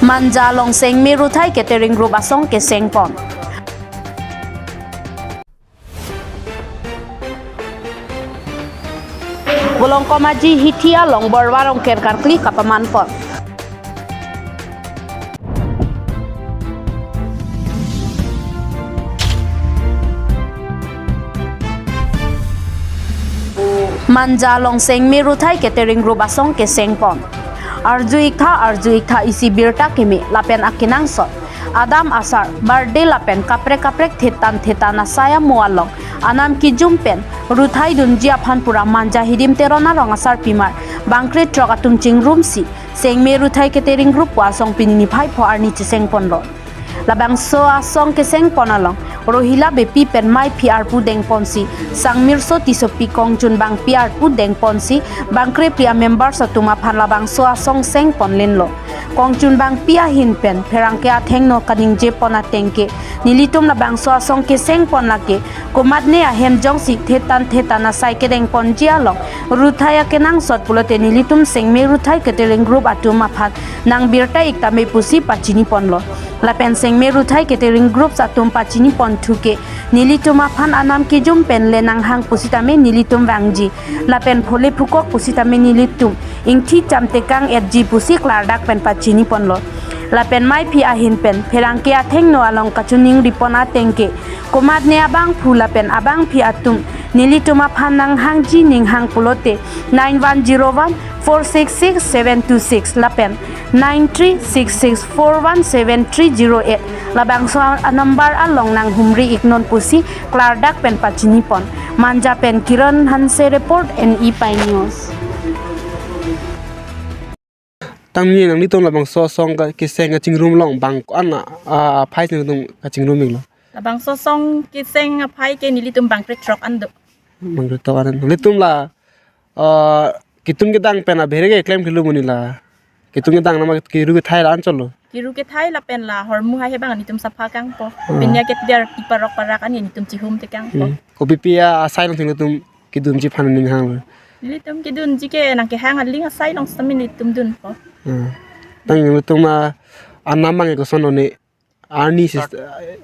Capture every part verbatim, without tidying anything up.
Manja along Sengme Ruthai Catering Group asong kesengpon. Volongkom Aji hithi along Borwa Rongker karkli kapamanpon. Manja along Sengme Ruthai Catering Group asong kesengpon. Arju-iktha, arju-iktha isi birta keme lapen akenangsot, adam asar, birthday lapen kaprek kaprek thetan thetan asai amo along anam kejum pen ruthai dunji aphan pura Manja Hidim Teron arong asarpimar bangkre throk atum chingrumsi Sengme Ruthai Catering Group pu asong pini niphai pho arni chesengponlo. Labangso asong kesengpon along Rohila Beypi pen meiphi arpu dengponsi, Sangmirso Tissopi kongchun bangpi arpu dengponsi, bangkre phli amembers atum aphan labangso asong sengponlenlo. Kongchun bangpi ahin pen pherangke athengno kaningjepon ateng ke, nelitum labangso asong kesengpon lake komatne ahem jongsi thetan thetan asai kedengponji along ruthai akenangsot pulote nelitum Sengme Ruthai Catering Group atum aphan nangbirta-ik tame pusi pachiniponlo. Lapen Sengme Ruthai Catering Groups atum pachiniponthu ke, nelitum aphan anam kejum pen le nanghang pusitame nelitum vangji, lapen phole phukok pusitame nelitum ingthi cham tekang-etji pusi klardak pen pachiniponlo. Lapen meiphi ahin pen pherangke athengno along kachiningripon ateng ke, komatne abangphu lapen abangpi atum nelitum aphan nanghangji ninghang pulote nine one zero one four six six seven two six lapen nine three six six four one seven three zero eight labangso a-number along nanghumri-iknon pusi klardak pen pachinipon. Manja pen Kiran Hanse report, N E Pi News. Tangni nanglitum labangso asong ka-, keseng kachingrum along bang ko-an a, a, aphai si nangtum kachingrum-iklo? Labangso asong keseng aphai ke nelitum bangkre throk an do. Bangkre throk an. Nanglitum la, a, ketung kedang pen abhere ke klem kelu muni la. Ketung kedang nama kiru kethai la anchotlo. Kiru kethai lapen la hormu hai he bang nelitum sapha kangpo. Hmm. Pinya ke tiar tiparok parak an nelitum chihum tekangpo. Hmm. Kopipi asai along si nangtum kedunji aphan ninghanglo? Nelitum kedunji ke nangkehang aling asai along sitame nelitum dunpo. Hmm. Tangni nangtum a, anam abang ke koson lo ne? Arni sis-, Start.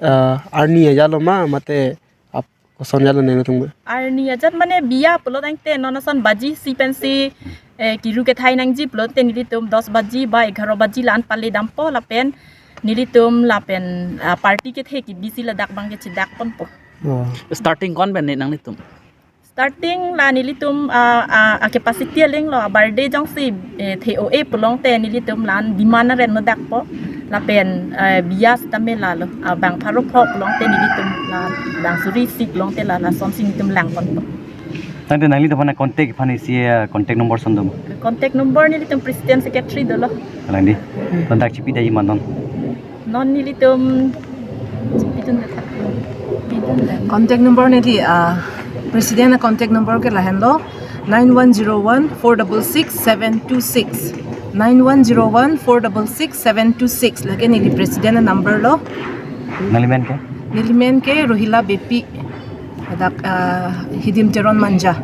A, arni ajatlo ma, mate ap-, koson ajatlo ne nangtum? Arni ajat mane biya pulo tangte non ason baji si pensi, eh, kiru kethai nangji pulote nelitum dos baji ba egharo baji la-an pale dampo lapen nelitum lapen, ah, party kethe kebisi ladak abang ke chedakponpo. Oh. Starting ko-an pen ne nanglitum? Starting la nelitum, ah, ah, a-capacity alinglo, a-birthday jongsi, eh, the-o-e pulote nelitum la-an demand aremno dakpo. Lapen, eh, biya sitame lalo, ah, bang pharo pho pulote nelitum la, bang suri isi pulote la, lasonsi nelitum langponpo. Tangte nanglitum aphan contact aphan isi, eh, contact number son doma? Contact number nelitum president secretary dolo. Kalang di. Contact chipi daji ma non? Non nelitum chipidun de thak. Pidun de. Contact number neli, ah, president a-contact number ke lahenlo, nine one zero one four double six seven two six. Nine one zero one four double six seven two six. Lake neli president a-number lo. Nangli men ke? Neli men ke Rohila Beypi. Ladak, ah, Hidim Teron Manja.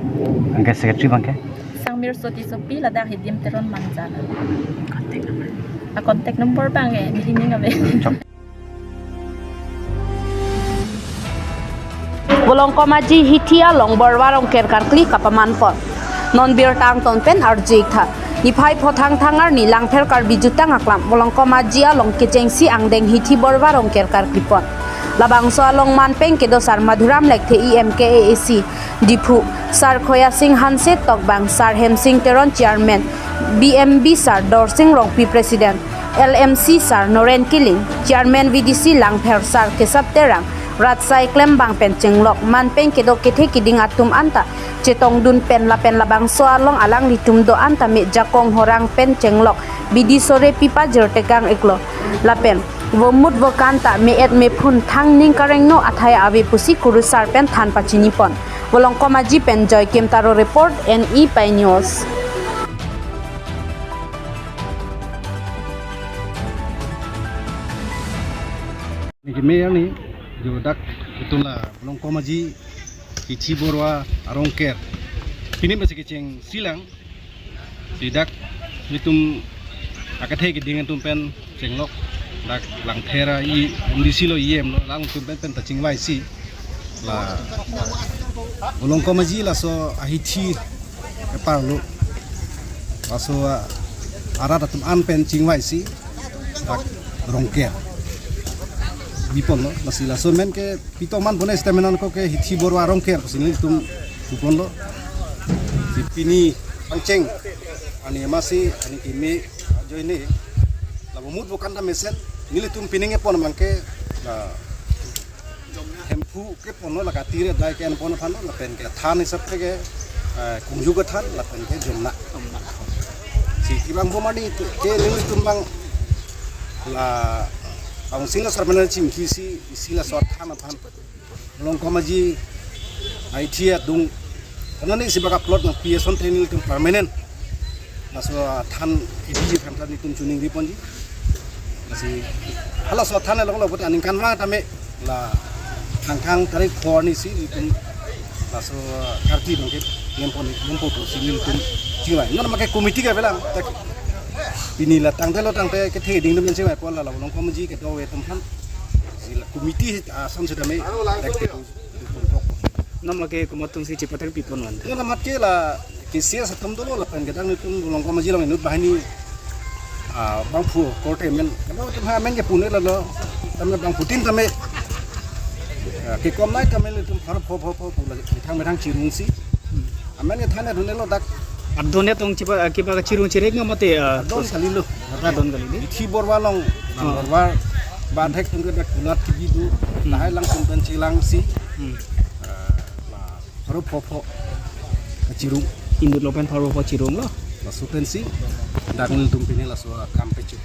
Anke secretary abang ke? Sangmirso Tissopi, ladak Hidim Teron Manja. A-contact number abang, eh, neli ning ave. Chok. Volongkom Aji hithi along Borwa Rongker karkli kapamanpon. Non birta angton pen arju-iktha. Niphai pho Thangthang arni Langpher Karbi Jutang Aklam Volongkom Aji along kechengsi angdeng hithi Borwa Rongker karklipon. Labangso along manpeng kedo Sar Madhuram Lekthe, E M K A A C Diphu, Sar Khoyasing Hanse Tokbang, Sar Hemsing Teron Chairman, B M B Sar Dorsing Rongpi President, L M C Sar Noren Killing, Chairman V D C Langpher Sar Kesap Terang, Ratsai Klembang pen chenglok, manpeng kedo kethe kiding atum anta chetongdun pen lapen labangso along alanglitum do-an tame jakong horang pen chenglok, bidi sore pi pajir tekang-iklo. Lapen vomut vokan ta me-et mephun thangning karengno athai ave pusi kurusar pen than pachinipon. Volongkom Aji pen Joy Kim Taro report, N E Pi News. Niki mayor ni, jo dak betul la Volongkom Aji hithi Borwa Rongker. Pini masih kechengsi lang. Di dak nelitum Akethe keding atum pen chenglok, dak Langpher a-E M D C lo, E M lo, alangtum pen pen ta chingvaisi. La Volongkom Aji laso ahithi keparlo. Laso, ah, arat atum an pen chingvaisi dak Rongker biponlo. Lasi laso men ke pito man pone sitame nangkok ke Hithi Borwa Rongker pusi nelitum puponlo. Si pini pangcheng ani amatsi ani keme ajoine la bomut bokan ta mesen nelitum pining kepon abang ke la Hemphu keponlo, la katire dai ke-enpon aphanlo, lapen ke than hisap ke ke, eh, Kungju kethan lapen ke Jomna. Si kibang bomani ke nelitum abang la Council asar mana chingkisi isi laso than aphan Volongkom Aji ahithi adung. Karena ni si baka plot nangpi asonte nelitum permanent laso than kibiji aphan ta nelitum choningriponji. Lasi halaso than along lo pute aningkanvang tame la Thangthang tarik pho arnisi nelitum laso karti abang ke nempo ni nempo pusi nelitum chingvai. Non make committee ke avelang. Pini la tangte lo tangte kethe ding dum chingvaipo, la Volongkom Aji kedo ave atum aphan. Si la committee ason sitame dak ke tu. Nam lake komat atumsi chepathar pipon wan. Ya, namat ke la K C S atum dolo lapen kedang nelitum Volongkom Aji along inut banghini, ah, bangphu korte amen. Kedang atum ha amen ke pune lalo. Tame bangphutin tame, ah, kekom nai tame nelitum pharo pho pho pho pu la methang methang chirungsi. Amen kethan adun-elo dak. Adun atum chepa, ah, kipa kachirung chirek nga mate, ah, adun kalilo. Adun kalilo. Hithi Borwa along, ah, Borwa ba thek atum ke dak kulat kebi do. Hmm. Lahai alangtum pen chilangsi. Hmm. Ah, la pharo pho pho kachirung. Inut lo pen pharo pho chirunglo. Laso pensi dak nelitum pini laso akam pechu.